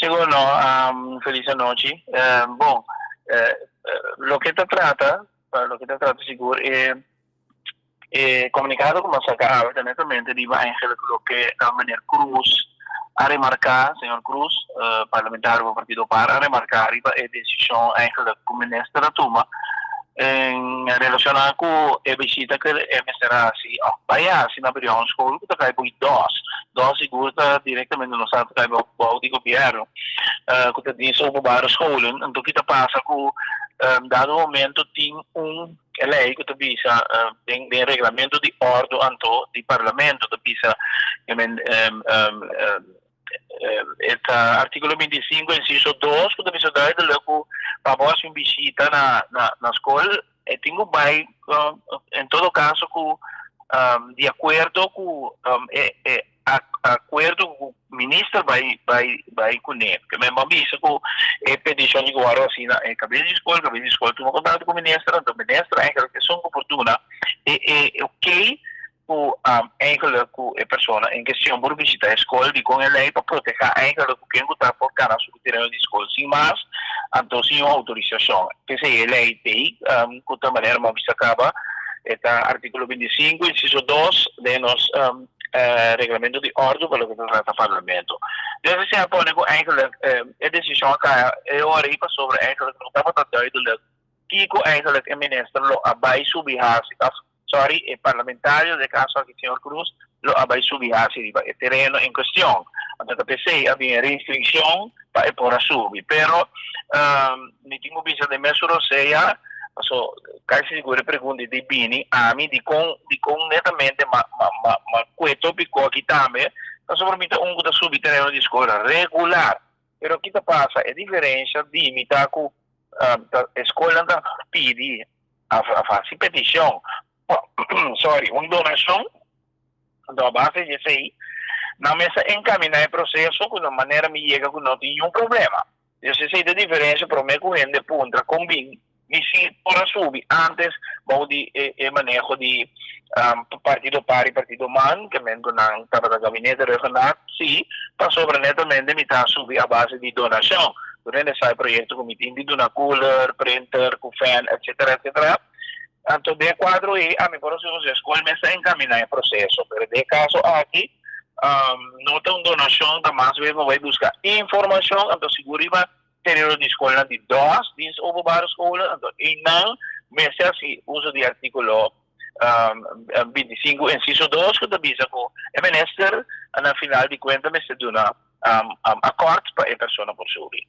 Sigur no, felis anochi. Bon, loke ta trata, pa loke ta trata sigur e e komunikado ku mi a saka awe ta netamente riba eigenlijk loke meneer Croes a remarká, señor Croes, parlamentario pa partido par a remarká riba e desishon eigenlijk ku minister a tuma en relashoná ku e bishita ku e mester a hasi òf bai hasi na Brion School ku ta kai bui dos. Dos sigur ta direktamente nos sa ta kai bou di gobièrnu ku ta dienst openbare scholen. Anto ki ta pasa ku dado momento tin un lei ku ta bisa den den reglamento di òrdu anto di parlamento ta bisa E ta artíkulo 25, insiso 2, ku ta bisa duidelijk ku pa bo hasi un bishita na na na skol, e tin ku bai en todo kaso ku di akuerdo ku e e akuerdo ku minister bai bai bai kuné. Ke men bo a bisa ku e petishon di ku wòrdu hasi na e kabes di skol, kabes di skol tuma kontakto ku minister, anto minister eigenlijk esun ku por duna e e okey ku eigenlijk ku e persona en kestion por bishita e skol dikon e lei pa protehá eigenlijk ku ken ku ta por kana subi tereno di skol sin mas anto sin un outorisashon. P'esei e lei t'ei ku ta manera mi a bisa kaba e ta artíkulo 25 insiso 2 den nos reglamento di òrdu pa loke ta trata parlamento. Des esei a pone ku eigenlijk e desishon a kaya e ora ei pasobra eigenlijk no tabata duidelijk kiko eigenlijk e minister lo a bai subi hasi òf Sorry, e parlamentario den caso aki señor Cruz lo a bay subi haci riba e tereno en cuestion. Anto ta p'esey a bin e restriccion pa e por a subi. Pero mi tin cu bisa den mesun rosea, paso casi sigur e pregunta di bini ami dicon dicon netamente ma ma ma ma cue topico aki tambe, pasobra mi ta un cu ta subi tereno di scol regular. Pero ki ta pasa? E diferencia di mi ta cu ta e scolnan ta pidi a hasi petishon, sorry, un donashon, anto a base di esei nan mester enkaminá e proseso ku na manera mi yega ku no tin niun problema. Entonces esei ta e diferensia promé ku hende puntra kon bin mi si por a subi antes bou di e maneho di partido par i partido man, ke men ku nan tabata gabinete Rhuggenaath, si, pasobra netamente mi ta subi a base di donashon. Tur hende sa e proyecto cu mi tin di duna cooler, printer, cu fan, etcetera, etcetera. Anto den e cuadro ey ami por haci un scol mester encamina e proceso, pero den e caso aki no ta un donacion, ta mas bien pa bay busca informacion, anto sigur riba tereno di scolnan di dos dienst openbare scholen, anto eynan mester haci uso di articulo 25 inciso 2 cu ta bisa cu e minister na final di cuenta mester duna akort pa e persona por subi.